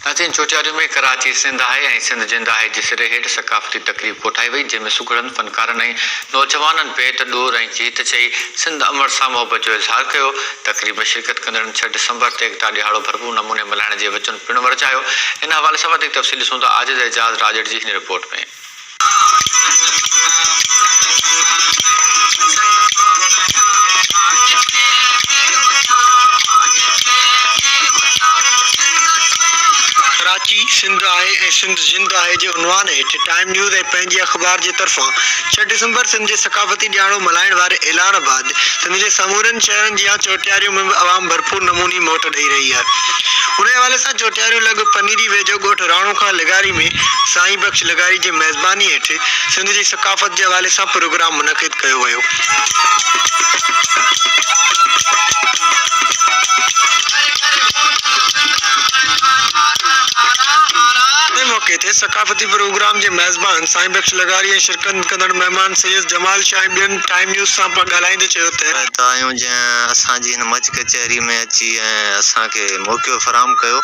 ناظرين چوٽياريون ۾ ڪراچي سنڌ آهي ۽ سنڌ جند آهي جي سري هيٺ ثقافتي تقريب ڪوٺائي وئي جنهن ۾ سگهڙن، فنڪارن ۽ نوجوانن بيت، ڏور ۽ گيت چئي سنڌ امڙ سان محبت جو اظهار ڪيو. تقريب ۾ شرڪت ڪندڙن ڇهه ڊسمبر تي ايڪتا ڏهاڙو ڀرپور نموني ملهائڻ جي وچن پڻ ورجايو. ان حوالي سان وڌيڪ تفصيل ڏسون ٿا عاجز اعجاز راڄڙ جي هن رپورٽ ۾. ڪراچي، سنڌ آهي ۽ سنڌ زندھ آهي جي عنوان هيٺ ٽائيم نيوز ۽ پنهنجي اخبار جي طرفان ڇهه ڊسمبر سنڌ جي ثقافتي ڏهاڙو ملهائڻ واري اعلان بعد سنڌ جي سمورن شهرن جيان چوٽياريون ۾ به عوام ڀرپور نموني موٽ ڏئي رهي آهي. انهي حوالي سان چوٽياريون لڳ پنيري ويجهو ڳوٺ راڻو خان لغاري ۾ سائين بخش لغاري جي ميزباني هيٺ سنڌ جي ثقافت جي حوالي سان پروگرام منعقد ڪيو ويو. ان موقعي تي ثقافتي پروگرام جي ميزبان سائين بخش لغاري ۽ شرڪت ڪندڙ مهمان سيد جمال شاهه ۽ ٻين ٽائيم نيوز سان ڳالهائيندي چيو ته. ته آهيون جنهن اسان جي هن مچ ڪچهري ۾ اچي ۽ اسان کي موقعو فراهم ڪيو.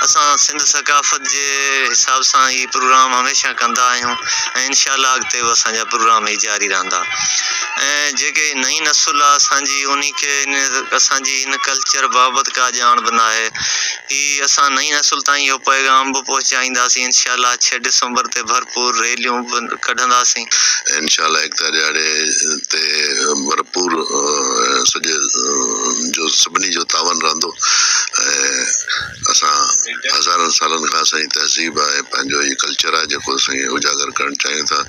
اسان سنڌ ثقافت جي حساب سان هي پروگرام هميشه ڪندا آهيون ۽ انشاء الله اڳتي به اسان جا پروگرام هي جاري رهندا ۽ جيڪي نئين نسل آهي اسان جي انهي کي اسان جي هن ڪلچر بابت ڪا ڄاڻ به ناهي هي اسان نئين نسل تائين اهو پيغام به پهچائينداسين انشاء الله ڇهه ڊسمبر تي ڀرپور ريليون به ڪڍنداسين. انشاء الله ايڪتا ڏهاڙي تي ڀرپور سڄي جو سڀني جو تعاون رهندو ۽ اسان هزارن سالن کان اسان جي تهذيب آهي پنهنجو هي ڪلچر آهي جيڪو اسين اجاگر ڪرڻ چاهيون ٿا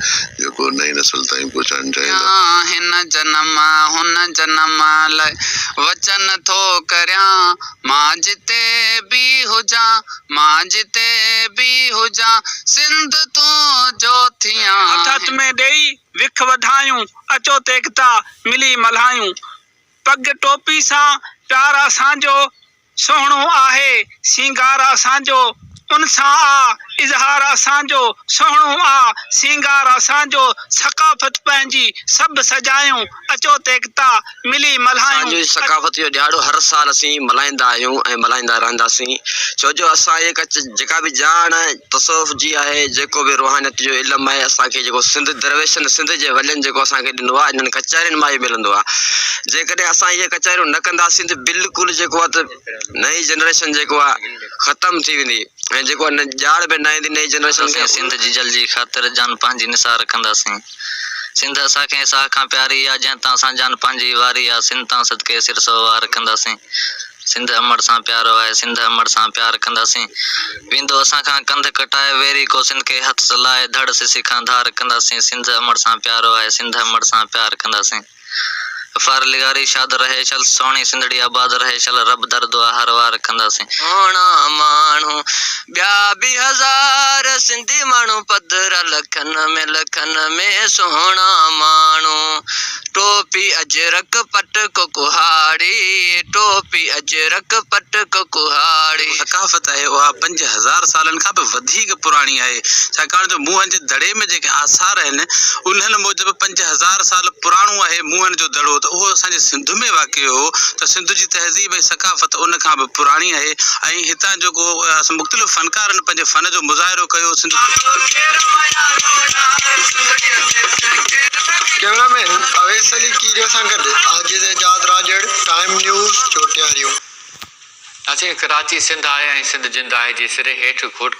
جيڪو نئين نسل تائين پهچائڻ چاهيون ٿا. هن جنم هن جنم لئه وچن ٿو ڪريان مان جتي به هجان مان جتي به هجان سنڌ تون جو ٿيان. هٿ هٿ ۾ ڏيئي وک وڌايون، اچو ته ايڪتا ملي ملهايون. پڳ ٽوپي سان پيار اسان جو، سهڻو آهي سينگار اسان جو. ان سان آ اظهار اسان جو، سهڻو آ سينگار اسان جو. ثقافت پنهنجي سڀ سجايون، اچو ته ايڪتا ملي ملهايون. اسان جو هي ثقافت جو ڏهاڙو هر سال اسين ملهائيندا آهيون ۽ ملهائيندا رهنداسين ڇو جو اسان هي ڪچ جيڪا به ڄاڻ تصوف جي آهي جيڪو به روحانيت جو علم آهي اسان کي جيڪو سنڌ درويشن سنڌ جي ولين جيڪو اسان کي ڏنو آهي انهن ڪچهرين مان ئي ملندو آهي جيڪڏهن اسان اهي ڪچهريون نه ڪنداسين ته بلڪل جيڪو آهي ته نئين جنريشن جيڪو آهي ختم ٿي ويندي ۽ جيڪو آهي ڄاڻ به نه ايندي نئين جنريشن کي. اسين سنڌ جيجل جي خاطر جان پنهنجي نثار ڪنداسين. سنڌ اسان کي ساهه کان پياري آ، جنهن تان اسان جان پنهنجي واري آ، سنڌ تان صدقي سر سو وار ڪنداسين. سنڌ امڙ سان پيارو آهي، سنڌ امڙ سان پيار ڪنداسين. ويندو اسان کان ڪنڌ ڪٽائي، ويري ڪو سنڌ کي هٿ لائي، ڌڙ سسي کان ڌار ڪنداسين. سنڌ امڙ سان پيارو آهي، سنڌ امڙ سان پيار ڪنداسين. غفار لغاري شاد رهي شل، سهڻي سنڌڙي آباد رهي شل، رب در دعا هر وار ڪنداسين. سهڻا ماڻهو ٻيا به هزار، سنڌي ماڻهو پڌرا لکن ۾ لکن ۾ سهڻا ماڻهو، ٽوپي اجرڪ پٽڪو ڪهاڙي، ٽوپي اجرڪ پٽڪو ڪهاڙي. ثقافت آهي اها 5000 سالن کان به وڌيڪ پراڻي آهي ڇاڪاڻ جو موهن جي دڙي ۾ جيڪي آثار آهن انهن موجب 5000 سال پراڻو آهي موهن جو دڙو ته اهو اسان جي سنڌ ۾ واقع هو ته سنڌ جي تهذيب ۽ ثقافت ان کان به پراڻي آهي ۽ هتان جيڪو مختلف فنڪارن پنهنجي فن جو مظاهرو ڪيو سنڌ ڪئميرا مين اويس علي ڪيريو سان گڏ عاجز اعجاز راڄڙ، ٽائيم نيوز، چوٽياريون. ناظرين ڪراچي سنڌ آهي ۽ سنڌ جند آهي جي سري هيٺ گهوٽ.